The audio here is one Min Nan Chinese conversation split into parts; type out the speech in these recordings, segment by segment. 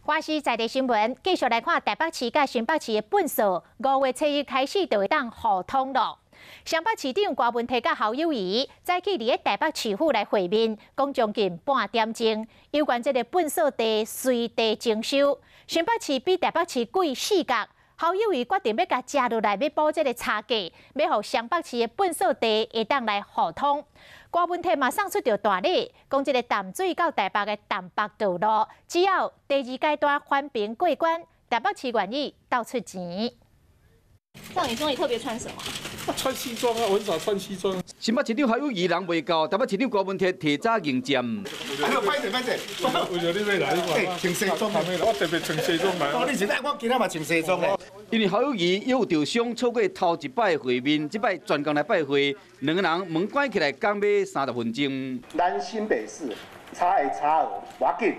華視在地新聞，繼續來看台北市佮新北市的糞掃，5月7日開始就會當互通咯。雙北市長郭文泰佮侯友宜早起佇咧台北市府來會面，講將近半點鐘，有關這个糞掃地隨地徵收，新北市比台北市貴4角。侯友宜決定欲共食落來，欲補這个差價，欲予雙北市的糞掃地會當來互通。郭文泰嘛送出著大禮，講這个淡水到台北的淡北道路，只要第二階段環評過關，台北市願意鬥出錢。像你說你特別穿什麼？穿西裝啊，我很少穿西裝。新北市長侯友宜人袂到，台北市長郭文泰提早迎戰。歹勢歹勢，為著你欲來，穿西裝，我特別穿西裝來。哦，你是我今仔嘛穿西裝咧。因為侯友宜猶有著傷，錯過頭一擺會面，這擺專工來拜會，兩個人門關起來講欲30分鐘。咱新北市差的差額無要緊，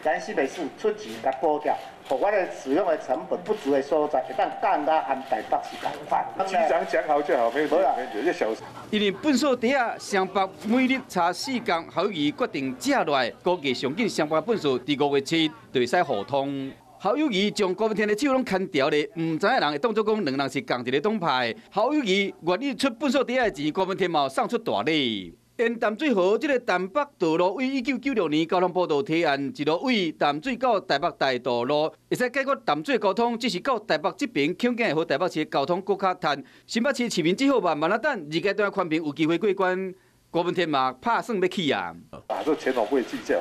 咱新北市出錢共補貼，予我的使用的成本不足的所在，會當降到和台北市仝款。局長講好就好，沒問題，沒問題，小事。因為糞掃地仔，雙北每日差4角，侯友宜決定借落來，估計上緊雙北糞掃佇5月7日就會使互通。侯友宜將郭文天的手攏牽牢咧，毋知影人會當作講兩人是仝一个黨派。侯友宜願意出糞掃地仔的錢，郭文天嘛有送出大禮。沿淡水河這个淡北道路，為1996年交通部就提案，一路為淡水到台北大道路，會使解決淡水交通，只是到台北這邊，恐驚會予台北市交通閣較窒。新北市市民只好慢慢仔等，二階段環評有機會過關，郭文天嘛拍算欲去啊。啊，這錢我不會計較，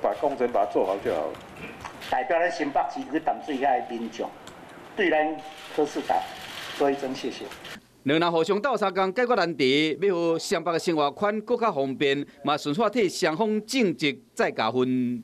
把工程把它做好就好。代表咱新北市去淡水遐的民眾，對咱柯市長說一聲謝謝。兩人互相鬥相共解決難題，欲予雙北的生活圈閣較方便，嘛順煞替雙方政績再加分。